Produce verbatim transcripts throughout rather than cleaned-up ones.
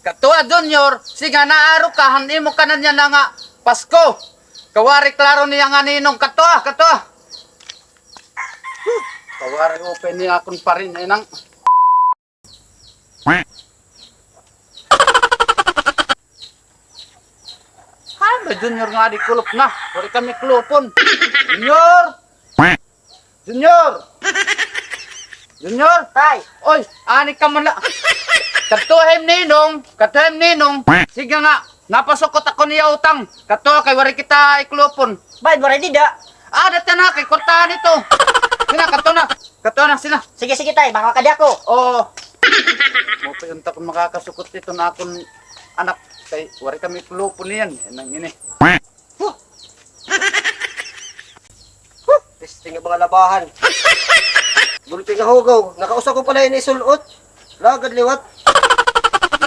Katua, Junior, sige nga naaro ka, han imo kanan yana nga Pasko. Kay waray klaro niya nga ninong, katua, katua. Kawaray upay ni akon pari, inang. Hala, Junior nga adi kulop na. Waray kami kulopon. Junior! Junior! Junior! Tay! Oy, ani ka man la. Kadtuha hi Ninong, kadtuha hi Ninong. Sige nga, napasukot ako niya utang. Kadtuha kay waray kita ikulopon. Bayad, waray dida. Ah, dati na, kay kwartahan ito. Sige na, kadto na. Kadto na, sige na. Sige, sige, tay. Baka kadi ako. Oo. Mao pa unta kon makakasukot ito na akon anak. Kay waray kami kulopon niyan. Nang ini. Huh! Huh! Piste nga mga labahan. Gulpi nga hugaw. Nakausa ko pala ini sul-ot. Lagad liwat.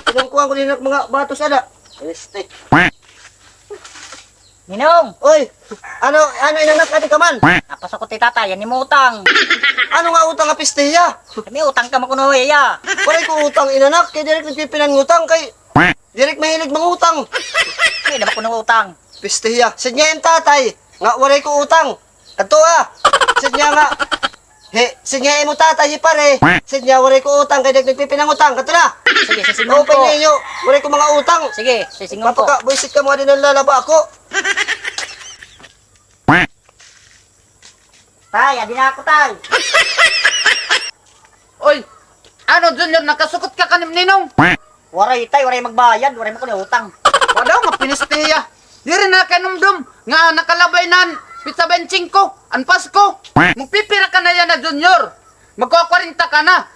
Pinungkuan ko din ang mga batos, ala. Piste. Ninong! Oy! Ano, ano, inanak, adi ka man? Napasukot hi tatay, an imo utang. Ano nga utang nga piste hiya? May utang ka man kuno hiya. Waray ko utang, inanak, kay diri ko nagpipinangutang, kay diri ko mahilig mangutang. May na ba kuno utang? Piste hiya. Sidnga im tatay, nga waray ko utang. Kadto, ah. Sidnga nga, he, sidnga imo tatay, hi pare. Sidnga waray ko utang, kay diri ko nagpipinangutang. Kadto na. Sige, sisingon ko. Open ninyo. Waray ko mga utang. Sige, sisingon ko. Papaka, buisit ka mo, adi nang lalaba ako. Tay, adi na ako, tay. Oy, ano, Junior, nakasukot ka kan im ninong? Waray, tay, waray magbayad, waray man kuno utang. Wa daw nga pinistiya. Diri na kay numdom nga nakalabay na an petsa baynte singko, an Pasko. Magpipira ka na yana, Junior? Magkakwarenta ka na.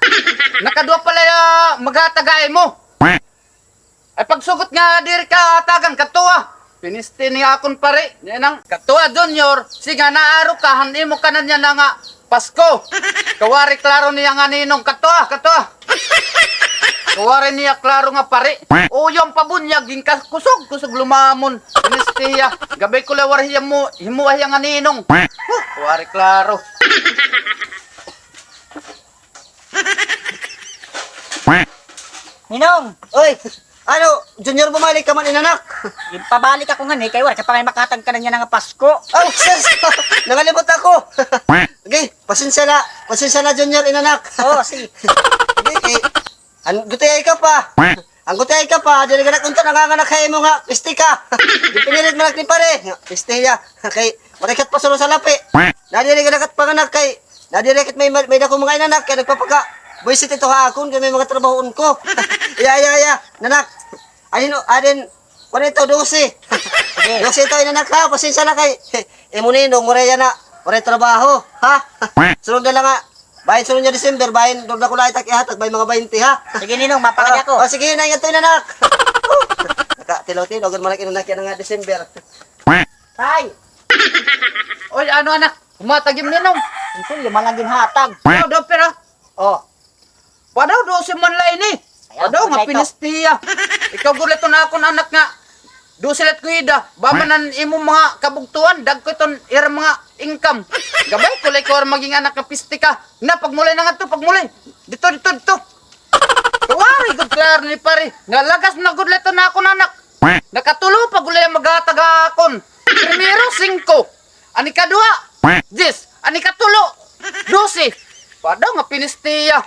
Nakadua pa la ya maghatag ha imo. Ay, pagsugot nga diri ka hatagan, kadto, ah. Pinisti ni akon pari, niya nang, kadto, ah, Junior, sige nga naaro ka, han imo kanan yana nga Pasko. Kay waray klaro niya nga ninong, kadto, ah, kadto, ah. Kay waray niya klaro nga pari. Uyom pa bunyag, ginkakusog-kusog lumamon. Pinisti hiya. Gabay ko la waray hiya mo, himo hiya nga ninong. Huh, waray klaro. Ninong! Oy! Ano, Junior, bumalik ka man, inanak? Ginpabalik ako ngani, kay waray ka pa ngay makahatag kanan yana nga Pasko. Oh, sus! Nangalimot ako. Okay, pasensya na. Pasensya na, Junior, inanak. Oo, sige. Okay, eh, an gutiay ka pa. An gutiay ka pa, diri ka na kunta nanganganak ha imo nga piste ka. Ginpinirit man ak ni pare. Piste hiya. Kay, waray kat pasulo sa lapi. Nadiri ka na kat panganak kay Nadiri kit may, may dako mga inanak, kay nagpapaka-buwisit ito ha akon, kay may mga trabahoon ko. Iya, iya, iya, nanak. Ay, no, adin, kuan ito, dose. Sige. Dose ito, inanak, ha? Pasensya na kay, imo ninong, waray yana, waray trabaho, ha? Sunod na la nga, bahin sunod nga December, bahin, dugna ko la itak ihatag, bahin mga baynte, ha? Sige, ninong, mapakadi ako. O, sige, na, ingat to, inanak. Nakatilaw-tilaw, gud man ak inanak yana nga December. Tay! Oy, ano, anak? Humatag im ninong. Unsul, lima la ginhatag. Ano daw, pira? O. Padaw, dose man la ini. Padaw, nga pinistiya. Ikaw gud la iton akon anak nga dose la it kuwida. Ba man an imo mga kabugtuan, dagko iton ira mga income. Gabay ko la ikaw maging anak nga piste ka. Na, pagmulay na ngadto, pagmulay. Dito, dito, dito. Waray gud klaro ni pare. Nga lagas na gud la iton akon anak. Nakatulo pa gud la iya maghatag ha akon. Primero, singko. An ikaduha, diyes. An ikatulo, dose. Padaw nga pinistiya.